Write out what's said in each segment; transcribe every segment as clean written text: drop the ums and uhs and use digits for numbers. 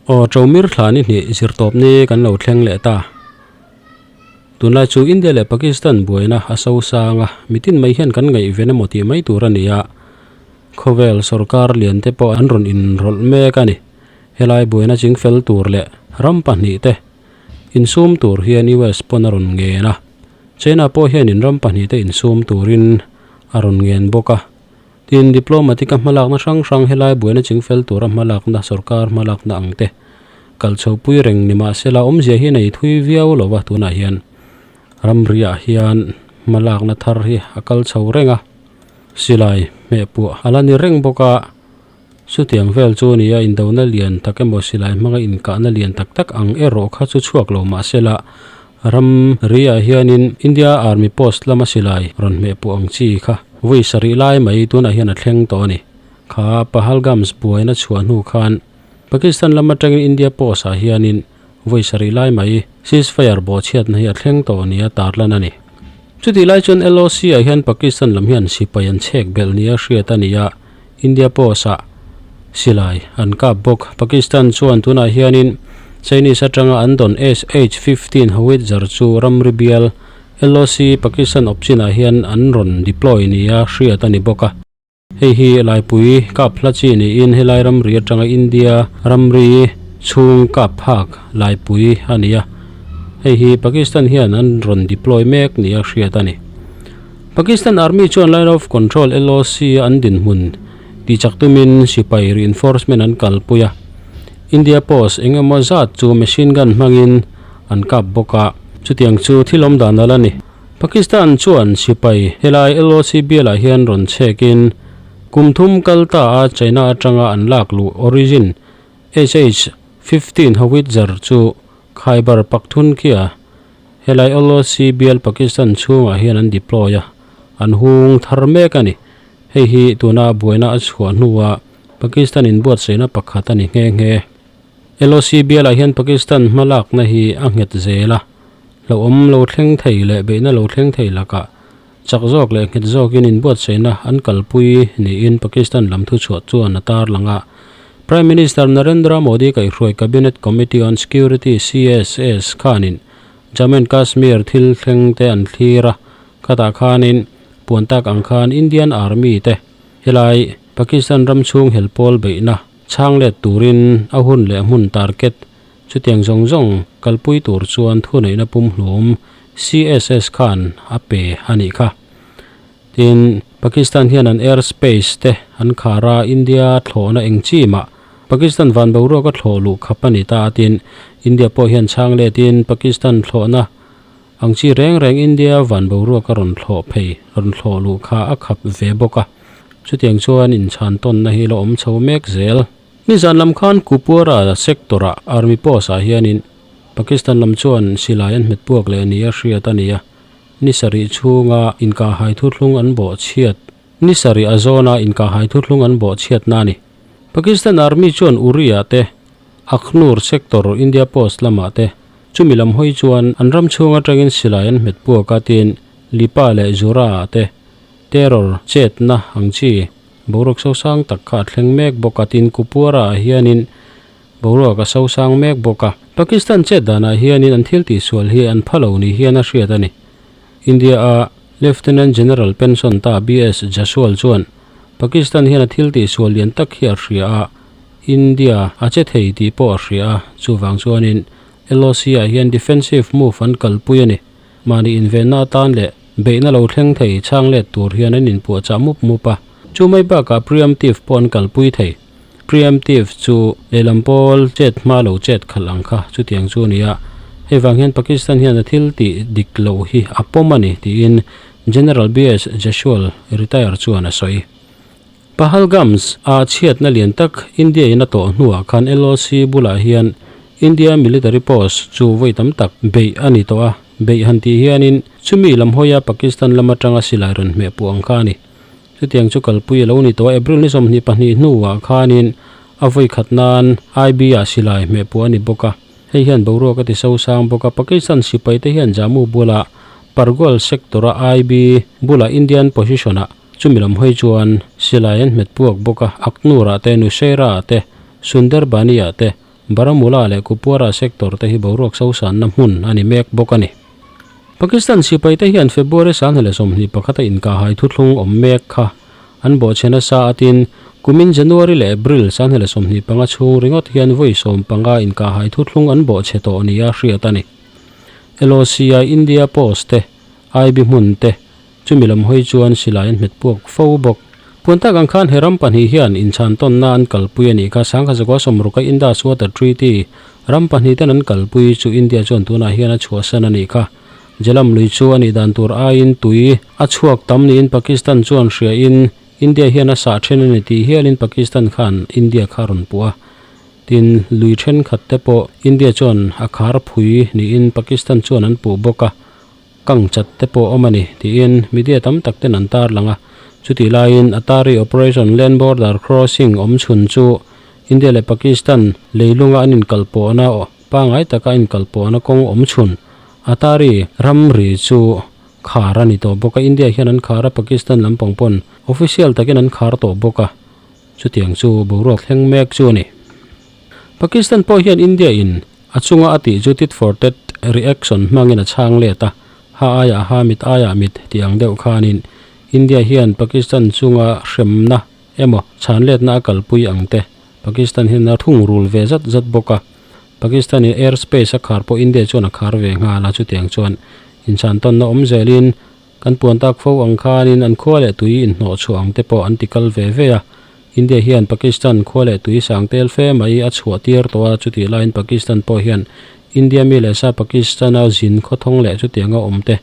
Aw Ṭomir thla ni hnih zirtawp ni kan lo thleng leh ta. Tunlai chu India leh Pakistan buaina a so sang a, mitin mai hian kan ngaihven emaw tih mai tur a ni a. Khawvel sorkar lian te pawh an rawn inrawlh mek a ni. Helai buaina chingfel tur leh ram pahnihte insum tur hian US pawn a rawn ngen a. China pawh hianin ram pahnihte insum turin a rawn ngen bawk a. Tin, diplomatic-a hmalakna hrang hrang helai buaina chingfel tura hmalakna sorkar hmalakna ang te kal chhopui reng ni mahsela awmzia hi nei thui viau lo va tunah hian ramriah hian hmalakna thar hi a kal chho reng a, silai hmehpuah a la ni reng bawk a, chutiang vel chu nia indona lian tak emaw silai hmanga inkahna lian tak tak ang erawh kha chu chhuak lo mahsela Ramriah hianin India Army post lama silai rawn hmehpuh ang chi kha vawi sarih lai mai tunah hian a thleng tawh a ni. Kha Pahalgams buaina chhuah hnu khan Pakistan lam atangin India post ah hianin vawi sarih lai mai ceasefire bawhchhiatna hi a thleng tawh nia tarlan a ni. Chutih lai chuan LOC ah hian Pakistan lam hian sipai an chhek belh nia hriat a ni a, India post ah silai an kap bawk. Pakistan chuan tunah hianin Chinese atanga an dawn SH-15 howitzer chu ramri bial LOC Pakistan awpchinah hian an rawn deploy nia hriat a ni bawk a. Hei hi laipui kap hla chi niin helai ramri atanga India ramri chhung kap phak laipui a ni a. Hei hi Pakistan hian an rawn deploy mek nia hriat a ni. Pakistan Army chuan Line of Control, LOC, a an dinhmun tihchak tumin sipai reinforcement an kalpui a. India post eng emaw zat chu machine gun hmangin an kap bawk a, chutiang chu thil awm dan a la ni. Pakistan chuan sipai helai LOC bialah hian rawn chhekin kum thum kal ta a China atanga an lak luh Origin HH 15 howitzer chu Khyber Pakhtunkhwa Helai LOC bial Pakistan chhungah hian an deploy a, an hung thar mek a ni. Hei hi tuna buaina a chhuah hnua Pakistan inbuatsaihna pakhat a ni nghe nghe. LOC bialah hian Pakistan hmalakna hi a nghet zel a, hlauhawm lo thleng thei leh beihna lo thleng thei lakah chak zawk leh nghet zawkin inbuatsaihna an kalpui niin Pakistan lam thuchhuah chuan a tarlang a. Prime Minister Narendra Modi kaihhruai Cabinet Committee on Security, CSS, khanin Jammu and Kashmir thil thleng te an thlir a, khatah khanin puan tak ang khan Indian Army te helai Pakistan ram chhung helpawl beihna chhang let turin a hun leh hmun target chutiang zawng zawng kalpui tur chuan thuneihna pumhlum CSS khan a pe a nih kha. Tin, Pakistan hian an air space te an khar a, India thlawhna eng chi mah Pakistan van boruak a thlawh luh khap a ni ta a tin, India pawh hian chhang letin Pakistan thlawhna ang chi reng reng India van boruak a rawn thlawh phei rawn thlawh luh kha a khap ve bawk a. Chutiang chuan inchhan tawnna hi la awm chho mek zel. Nizan lam khan Kupwara sector-ah Army post-ah hianin Pakistan lam chuan silai an hmet puak leh nia hriat a ni a, ni sarih chhunga inkahhai thuthlung an bawhchhiat ni sarih a zawna inkahhai thuthlung an bawhchhiatna a ni. Pakistan Army chuan Uri-ah te, Akhnoor sector India post lamah te, chumi lam hawi chuan an ram chhung atangin silai an hmet puak a tiin Lipa leh Zura-ah te terror chetna ang chi boruak sosang tak kha a thleng mek bawk a tiin Kupwara-ah hianin boruak a sosang mek bawk a. Pakistan chet danah hianin an thil tihsual hi an pha lo ni hian a hriat a ni. India-a Lieutenant General pension ta BS Jaswal chuan Pakistan hian a thil tihsual lian tak hi a hria a, India a che thei tih pawh a hria a, chuvang chuanin LOC-ah hian defensive move an kalpui a ni. Mahni invenna atan leh beihna lo thleng thei chhang let tur hian an inpuahchah mup mup a, chu mai bakah preemptive pawh an kalpui thei. Preemptive chu lehlam pawl chet hma lo chet khalh ang kha chutiang chu a ni a, hei vang hian Pakistan hian a thil tih dik loh hi a pawm a ni tiin General BS Jaswal retire chuan a sawi. Pahalgams a chhiatna lian tak India in a tawh hnuah khan LOC bulah hian India military post chu vawi tam tak beih a ni tawh a, beih han tih hianin chumi lam hawia Pakistan lam atanga silai rawn hmeh puh ang kha a ni. Chutiang chu kalpui a lo ni tawh a, April ni 22 hnuah khanin a vawi khat nan IB ah silai hmeh puh a ni bawk a. Hei hian boruak a ti sosang bawk a, Pakistan sipaite hian Jammu bulah Pargol sector-a IB bulah Indian position-ah chumi lam hawi chuan silai an hmet puak bawk a, Akhnoor-ah te, Nushaira-ah te, Sunderbani-ah te. Baramulla leh Kupwara sector te hi boruak sosanna hmun a ni mek bawk a ni. Pakistan sipaite hian February 2021 a inkahhai thuthlung awm mek kha an bawhchhe nasa atin kumin January leh April 2025 chhung ringawt hian vawi 15 inkahhai thuthlung an bawhchhe tawh nia hriat a ni. LOC-a India Post te, IB hmun te, Chumi lam hawi chuan silai an hmet puak fo bawk. Puan tak ang khan he ram pahnih hian inchhan tawnna an kalpui a nih kha Sangha Zakua Sawmruka Indus Water Treaty ram pahnih ten an kalpui chu India chuan tunah hian a chhuahsan a nih kha. Jhelum lui chu a nih dan tur aiin tui a chhuak tam niin Pakistan chuan hria in India hian a sah then a ni tih hialin Pakistan khan India kha a rawn puh a. Tin, lui thenkhat te pawh India chuan a khar phui niin Pakistan chuan an puh bawk a. Kang chat te pawh awm a ni, tiin media tam tak ten an tarlang a. Chutih laiin Atari Operation Land Border Crossing awm chhun chu India leh Pakistan leilunga an inkalpawhna pangngai taka a inkalpawhna kawng awm chhun Atari ramri chu khar a ni tawh bawk a. India hian an khar a, Pakistan lampang pawn official takin an khar tawh bawk a. Chutiang chu boruak thleng mek chu a ni. Pakistan pawh hian India in A chunga a tih chu tit for tat reaction hmangin a chhang let a, ha aiah ha mit aiah mit tih ang deuh khanin India hian Pakistan chunga hremna emaw chhan letna a kalpui ang te Pakistan hian a thungrul ve zat zat bawk a. Pakistan in air space a khar pawh India chuan a khar ve nghal a, chutiang chuan inchhan tawnna awm zelin Kan puan tak fo ang khanin an khua leh tui inhnawh chhuah ang te pawh an ti kal ve ve a. India hian Pakistan khua leh tui sang tel fe mai a chhuah tir tawh a, chutih laiin Pakistan pawh hian India mi leh sa Pakistan-a zin khawthawng leh chutianga awm te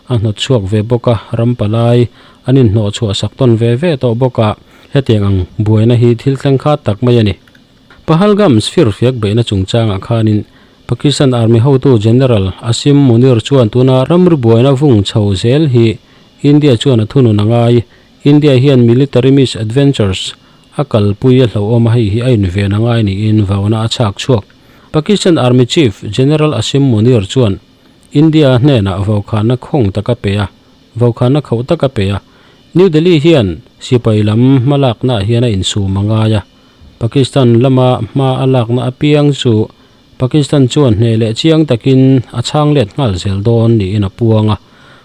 a hnawt chhuak ve bawk a, ram palai an inhnawh chhuah sak tawn ve ve tawh bawk a, hetiang ang buaina hi thil thleng khat tak mai a ni. Pahalgam firfiak beihna chungchangah khanin Pakistan Army hotu General Asim Munir chuan tuna ramri buaina vung chho zel hi India chuan a thunun a ngai. India hian military misadventures a kalpui a hlauhawm a, hei hi a inven a ngai niin vauna a chhak chhuak. Pakistan Army Chief General Asim Munir chuan India hnenah vaukhana khawng tak a pe a, vaukhana khauh tak a pe a. New Delhi hian sipai lam hmalaknaah hian a insum a ngai a. Pakistan lama hma a lakna apiang chu Pakistan chuan hneh leh chiang takin a chhang let nghal zel dawn niin a puang a.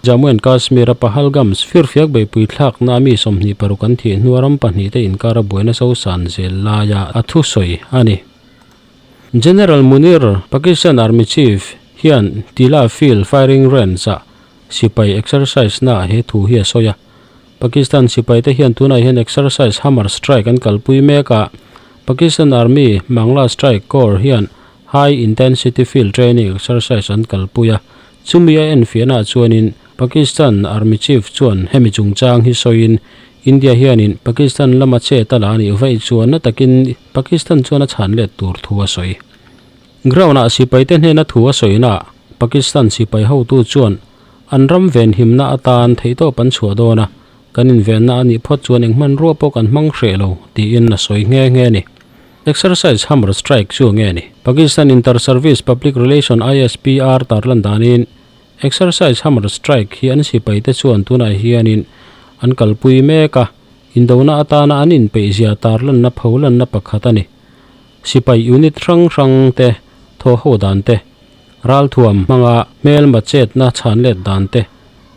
Jammu and Kashmir a Pahalgam firfiak beihpui thlakna mi 26 an thih hnua ram pahnihte inkara buaina sosan zel laia a thusawi a ni. General Munir, Pakistan Army Chief hian Tila Field Firing Range-ah sipai exercise naah he thu hi a sawi a. Pakistan sipaite hian tunah hian exercise Hammer Strike an kalpui mek a, Pakistan Army Mangla Strike Corps hian High Intensity Field Training Exercise an kalpui a, chumi a enfiahnaah chuanin Pakistan Army Chief chuan hemi chungchang hi sawiin India hianin Pakistan lama chet a la anih vaih chuan na takin Pakistan chuan a chhan let tur thu a sawi. Ground-ah sipaite hnena thu a sawinaah Pakistan sipai hotu chuan An ram venhimna atan theihtawp an chhuah dawn a, kan invenna a nih phawt chuan eng hmanrua pawh kan hmang hreh lo, tiin a sawi nghe nghe a ni. Exercise Hammer Strike chu nge ni? Pakistan Inter-Service Public Relation, ISPR, tarlan danin Exercise Hammer Strike hi an sipaite chuan tunah hianin an kalpui mek a, indona atana an inpeihzia tarlanna pholanna pakhat a ni. Sipai unit hrang hrang te thawhho dan te, Ralthuam hmanga hmelma chetna chhan let dan te,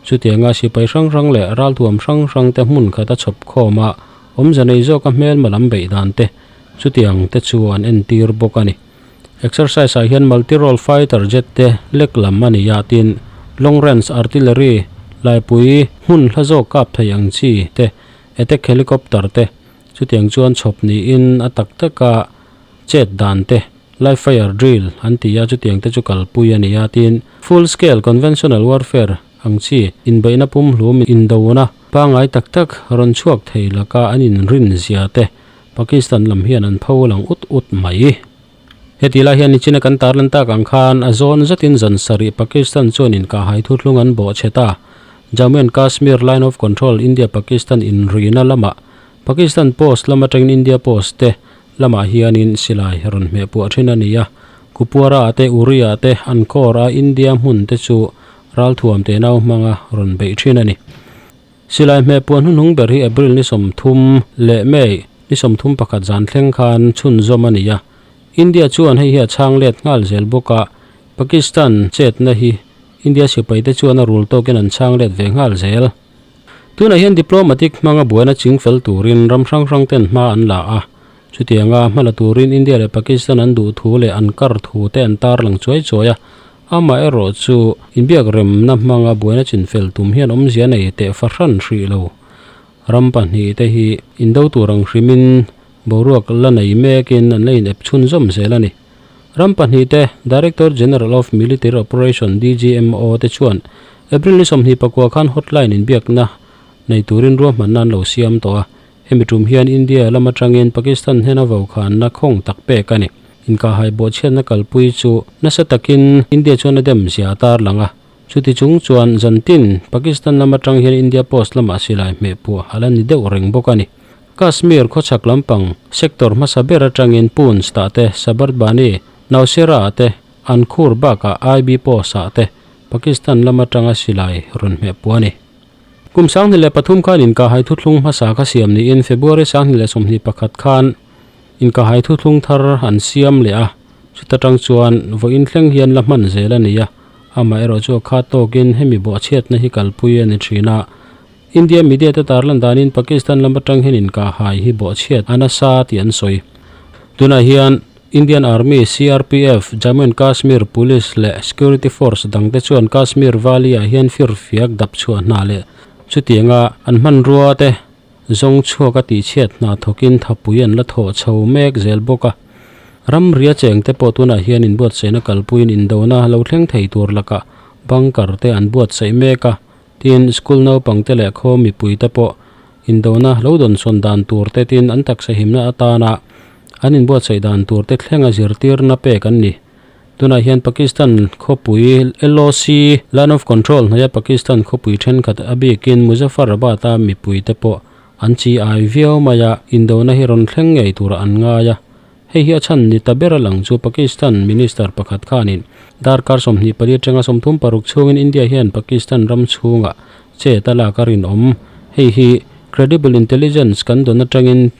chutianga sipai hrang hrang leh ralthuam hrang hrang te hmun khat a chhawp khawm a, awmze nei zawka hmelma lam beih dan te, chutiang te chu an entir bawk a ni. Exercise ah hian multi-role fighter jet te lek lam a ni a, tin, long range artillery, laipui hmun hla zawk kap thei ang chi te, attack helicopter te, chutiang chuan chhawp niin a tak taka chet dan te, Live fire drill an ti a, chutiang te chu kalpui a ni a, tin, full scale conventional warfare ang chi inbeihna pumhlum indona pangngai tak tak rawn chhuak thei laka an inrin zia te Pakistan lam hian an pho lang ut ut mai. Heti lai hian nichina kan tarlan tak ang khan a zawn zatin zan sarih Pakistan chuan inkahhai thuthlung an bawh chhe ta. Jammu and Kashmir Line of Control India-Pakistan inrina lamah Pakistan post lam atangin India post te lamah hianin silai rawn hmeh puah thin a ni a, Kupwara te Uri-ah te an core a India hmun te chu ralthuam te nau hmanga rawn beih thin a ni. Silai hmeh puah hnuhnung ber hi April ni 30 leh May ni 31 zan thleng khan chhunzawm a ni a. India chuan hei hi a chhang let nghal zel bawk a, Pakistan chetna hi India sipaite chuan a rul tawkin an chhang let ve nghal zel. Tunah hian diplomatic hmanga buaina chingfel turin ram hrang hrang ten hma an la a, chutianga hma la turin India leh Pakistan an duh thu leh an kar thu te an tarlang chuai chuai a, amaherawh chu inbiak remna hmanga buaina chinfel tum hian awmzia nei teh fahran hrih lo. Ram pahnihte hi indo tur ang hrimin boruak la nei mekin an la inep chhunzawm zel a ni. Ram pahnihte Director General of Military Operation, DGMO, te chuan April ni 24 khan hotline inbiakna nei turin ruahmanna an lo siam tawh a. Hemi tum hian India lam atangin Pakistan hnena vokhanna khawng tak pek a ni. Inkahhai bawhchhiatna kalpui chu nasa takin India chuan a dem zia a tarlang a. Chuti chung chuan zantin Pakistan lam atang hian India post lamah silai hmeh puah a la ni deuh reng bawk a ni. Kashmir khawchhak lampang sector hmasa ber atangin Poonch tah te, Sabardbani, Nowshera ah te, Ankhur bakah IB post ah te Pakistan lam atanga silai rawn hmeh puah a ni. Kum 2003 khan inkahhai thuthlung hmasa kha siam niin February 2021 khan inkahhai thuthlung thar an siam leh a, chuta tang chuan vawiin thleng hian la hman zel a ni a. Amaherawh chu a khat tawkin hemi bawhchhiatna hi kalpui a ni thin a. India media te tarlan danin Pakistan lam atang hian inkahhai hi bawhchhiat a nasa tih an sawi. Tunah hian Indian Army, CRPF, Jammu and Kashmir Police leh Security Force dangte chuan Kashmir Valley ah hian firfiak dap chhuah hna leh chutianga an hmanrua te zawng chhuak a tihchhiat hna thawkin thapui an la thawh chho mek zel bawk a. Ramria chengte pawh tunah hian inbuatsaihna kalpuiin indona lo thleng thei tur lakah bunker te an buatsaih mek a, tin school naupangte leh khaw mipuite pawh indona lo dawnsawn dan tur te tin an taksa himna atana an inbuatsaih dan tur te thlenga zirtirna pek an ni. Tunah hian Pakistan khawpui LOC, Line of Control, hnaia Pakistan khawpui thenkhat a bikin Muzaffarabad-a mipuite pawh an chi ai viau mai a, indona hi rawn thleng ngei turah an ngai a. Hei hi a chhan ni ta ber a lang chu Pakistan Minister pakhat khanin darkar 24 atanga 36 chhungin India hian Pakistan ram chhungah chet a lak a rinawm. Hei hi credible intelligence kan dawn atangin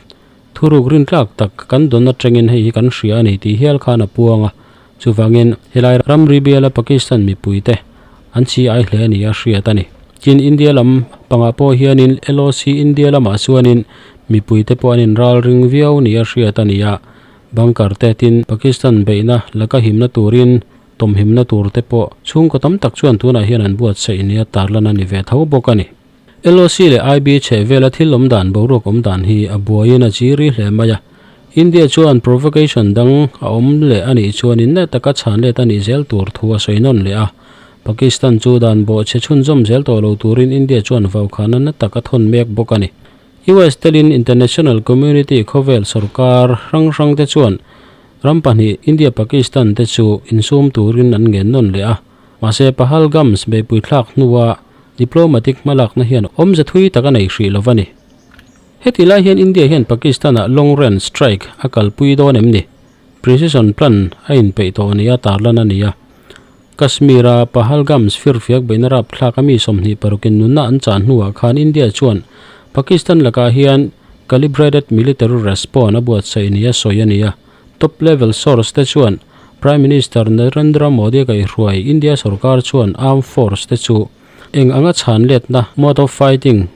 Thuruk rintlak tak kan dawn atangin hei hi kan hria a ni tih hial khan a puang a. Chuvangin, helai ramri biala Pakistan mipuite an chi ai hle a ni a hriat a ni. Tin, India lam pangah pawh hianin LOC India lamah chuanin mipuite pawh an inral ring viau ni a hriat a ni a. Bunker te tin Pakistan beihna laka himna turin tawmhimna tur te pawh chhungkaw tam tak chuan tunah hian an buatsaih nia tarlan a ni ve tho bawk a ni. LOC leh IB chhehvela thil awm dan boruak awm dan hi a buaiin a chiri hle mai a. India chuan provocation dang a awm leh a nih chuan in neh taka chhan let a nih zel tur thu a sawi nawn leh a. Pakistan chu dan bawhchhe chhunzawm zel tawh lo turin India chuan vaukhana na tak a thawn mek bawk a ni. US telin international community khawvel sorkar hrang hrang te chuan ram pahnih India-Pakistan te chu insum turin an ngen nawn leh a. Mahse Pahalgams beihpui thlak hnua diplomatic hmalakna hian awmze thui tak a nei hrih lo va ni. Heti lai hian India hian Pakistan-ah long range strike a kalpui dawn em ni? Precision plan a inpeih tawh nia tarlan a ni a. Kashmir-a Pahalgams firfiak beihna rapthlak a mi 26 in nunna an chah hnuah khan India chuan Pakistan lakah hian calibrated military response a buatsaih nia sawi a ni a. Top level source te chuan Prime Minister Narendra Modi kaihhruai India sorkar chuan armed force te chu eng anga chhan letna mode of fighting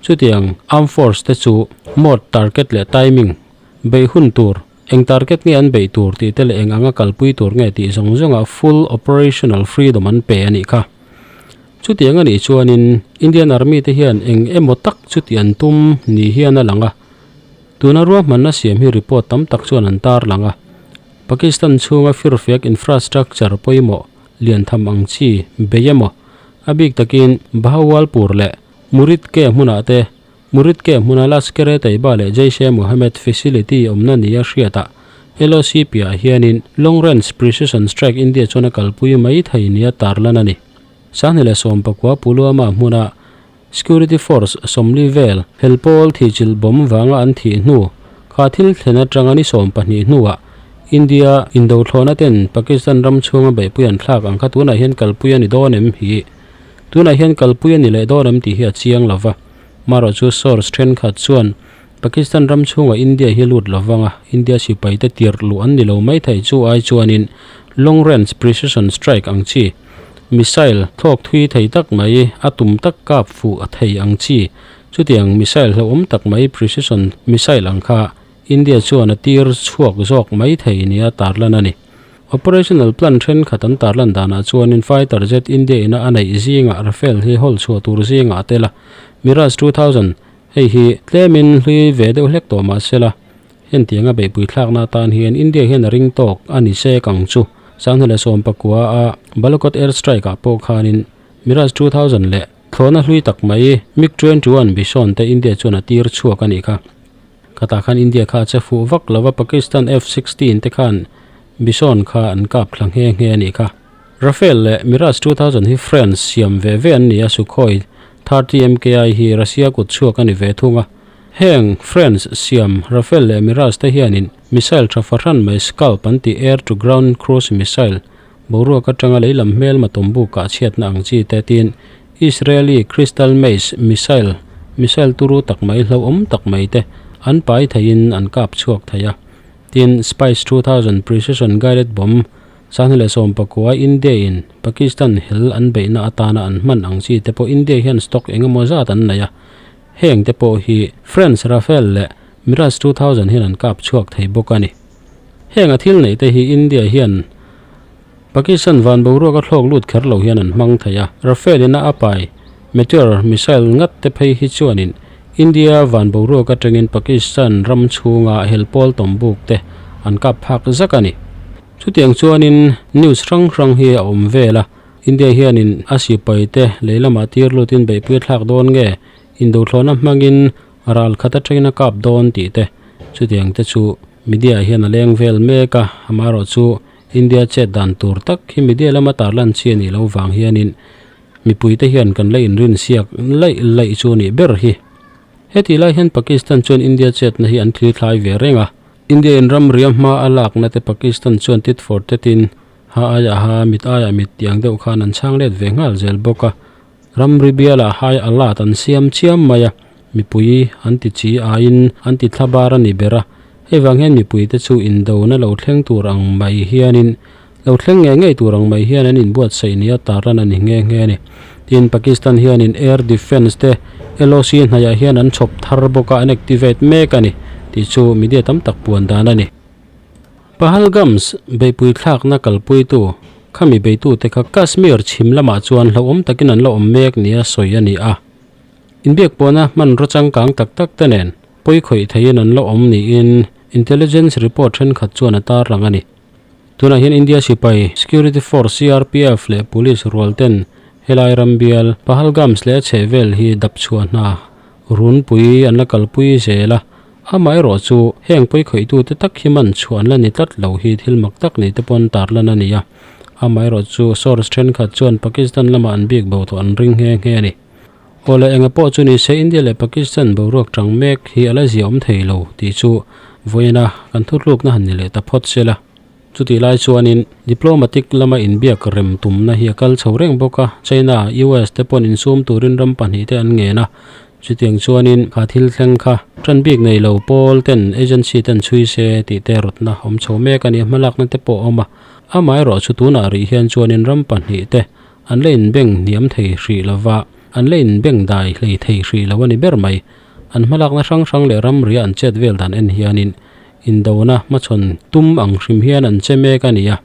chutiang armed force te chu mode, target leh timing beih hun tur, eng target nge an beih tur tih te leh eng anga kalpui tur nge tih zawng zawngah full operational freedom an pe a nih kha. Chutiang a nih chuanin Indian Army te hian eng emaw tak chuti an tum ni hian a lang a. Tuna ruahmanna siam hi report tam tak chuan an tarlang a, Pakistan chhunga firfiak infrastructure pawimawh lian tham ang chi bei emaw, a bik takin Bahawalpur leh Muridke hmunah te, Muridke hmuna Lashkar-e-Taiba leh Jaish-e-Mohammed facility awmna nia hriatah LOC piahah hianin Long Range Precision Strike India chuan a kalpui mai thei nia tarlan a ni. 2019 Pulwama hmuna Security Force 40 vel helpawl thihchilh bomb vanga an thih hnu kha thil thlen atanga ni 12 hnuah India indo thlawhna ten Pakistan ram chhunga beihpui an thlak ang kha tunah hian kalpui a ni dawn em hi? Tunah hian kalpui a ni leh dawn em tih hi a chiang lo va. Marawh chu source thenkhat chuan Pakistan ram chhungah India hi lut lovang a, India sipaite tirh luh an ni lo mai thei chu ai chuanin long range precision strike ang chi missile thlawk thui thei tak mai a tum tak kap fuh thei ang chi chutiang missile hlauhawm tak mai precision missile ang kha India chuan a tir chhuak zawk mai thei nia tarlan a ni. Operational plan thenkhat an tarlan danah chuanin fighter jet India ina a neih zingah Rafale hi hawl chhuah tur zingah a tel a, Mirage 2000 hei hi tlemin hlui ve deuh hlek tawh mah sela hentianga beihpui thlakna atan hian India hian a ring tawk a ni sek ang chu. Sanghna leh sawmpakua a Balakot air strike ah pawh khanin Mirage 2000 leh thlawhna hlui tak mai MiG 21 Bison te India chuan a tir chhuak a nih kha. Khatah khan India kha a che fuh vak lo va, Pakistan F 16 te khan Bison kha an kap thla nghe nghe a nih kha. Rafale leh Mirage 2000 hi France siam ve ve an ni a, Sukhoi 30 MKI hi Russia kut chhuak a ni ve thung a. Heng France siam Rafale leh Mirage te hianin missile tha fahran mai Scalp an tih air to ground cruise missile boruak atanga leilam hmelma tumbu kah chhiatna ang chi te tiin Israeli Crystal Maze missile, missile turu tak mai hlauhawm tak mai te an pai theiin an kap chhuak thei a. Tin, Spice 2000 precision guided bomb Sanghni leh sawmpakua India in Pakistan hel an beihna atana an hman ang chi te pawh India hian stock eng emaw zat an nei a. Heng te pawh hi France Rafale leh Mirage 2000 hian an kap chhuak thei bawk a ni. Heng a thil neih te hi India hian Pakistan van boruak a thlawk lut kher lo hian an hmang thei a, Rafale in a pai Meteor missile ngat te phei hi chuanin India van boruak atangin Pakistan ram chhunga helpawl tawmbuk te an kap phak zak a ni. Chutiang chuanin news hrang hrang hi a awm vel a, India hianin a sipai te lei lamah tir lutin beihpui a thlak dawn nge, indothlawhna hmangin ral khat atangin a kap dawn tih te, chutiang te chu media hian a leng vel mek a, amaherawhchu India chet dan tur tak hi media lama tarlan chi a nih loh vang hianin mipuite hian kan la inrinsiak laih laih chu a nih ber hi. Hetih lai hian Pakistan chuan India chetna hi an thlir thlai ve reng a. India in ramria hma a lakna te Pakistan chuan tit for tatin ha aiah ha, mit aiah mit tih ang deuh khan an chhang let ve nghal zel bawk a. Ramri bialah hai a lat an siam chiam mai a, mipui an ti chi aiin an ti thla bar a ni ber a, hei vang hian mipuite chu indona lo thleng tur ang mai hianin lo thleng ngei ngei tur ang mai hian an inbuatsaih nia tarlan a ni nghe nghe a ni. Tin, Pakistan hianin air defence te LOC hnaiah hian an chhawp thar bawk a, an activate mek a ni tih chu media tam tak puan dan a ni. Pahalgams beihpui thlakna kalpuitu khami beitute kha Kashmir chhim lamah chuan hlauhawm takin an la awm mek nia sawi a ni a. Inbiak pawhna hmanraw changkang tak tak te nen pawi khawih theiin an la awm niin intelligence report thenkhat chuan a tarlang a ni. Tunah hian India sipai, security force CRPF leh police rual ten helai ram bial Pahalgams leh a chhehvel hi dap chhuah hna runpui an la kalpui zel a. Amaherawh chu heng pawi khawihtute tak hi man chhuah an la ni tlat lo hi thil mak tak nei te pawn tarlan a ni a. Amaherawh chu source thenkhat chuan Pakistan lamah an bik bo tawh an ring nghe nghe a ni. Awle enga pawh chu ni se India leh Pakistan boruak tang mek hi a la ziaawm thei lo tih chu vawiina kan thuthlukna han ni leh ta phawt se la. Chutih lai chuanin diplomatic lama inbiak rem tumna hi a kal chho reng bawk a, China, US te pawn insum turin ram pahnih te an ngen a, chutiang chuanin kha thil thleng kha tan bik nei lo pawl ten agency ten chhui se tih te rawtna awm chho mek a ni a, hmalakna te pawh a awm a, amaherawh chu tunah rih hian chuanin ram pahnih te an la inbeng hniam thei hrih lo va, an la inbeng dai hlei thei hrih lo a ni ber mai. An hmalakna hrang hrang leh ramria an chet vel dan en hianin Indona hmachhawn tum ang hrim hian an che mek a ni a,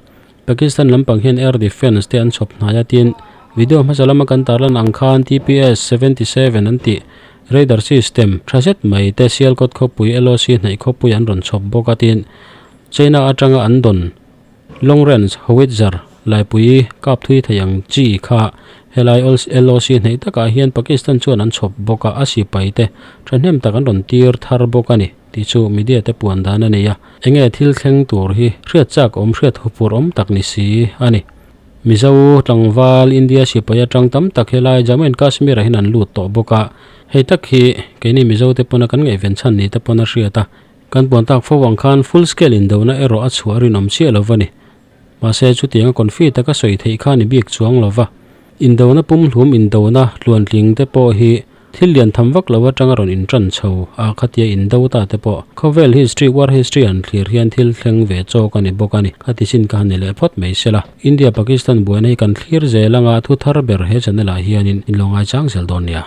Pakistan lampang hian air defence te an chhawp hnai a tin video hmasa lama kan tarlan ang khan TPS 77 an tih radar system tha zet mai te Sialkot khawpui LOC hnaih khawpui an rawn chhawp bawk a tin China atanga an dawn Long range howitzer laipui kap thui thei ang chi kha helai LOC hnaih takah hian Pakistan chuan an chhawp bawk a, a sipai te thahnem tak an rawn tir thar bawk a ni tih chu media te puan dan a nei a, enge thil thleng tur hi hriat chak awm hriat hupur awm tak ni si a ni. Mizo tlangval India sipai atang tam tak helai Jammu and Kashmir ah hian an lut tawh bawk a, hei tak hi keini Mizo te pawna kan ngaihven chhan ni te pawn a hriat a, Kan puan tak fo ang khan full scale indona erawh a chhuah rinawm chiah lo va ni. Mahse chutianga confi taka sawi theih kha ni bik chuang lo va. Indona pumhlum indona tluantling te pawh hi Thil lian tham vak lo atanga rawn intan chho a khatia indo ta te pawh khawvel history, war history an thlir hian thil thleng ve chawk a ni bawk a ni. Khati chin ka han ni leh phawt mai sela. India Pakistan buaina hi kan thlir zel anga thu thar ber he channel ah hianin in lo ngaichang zel dawn nia.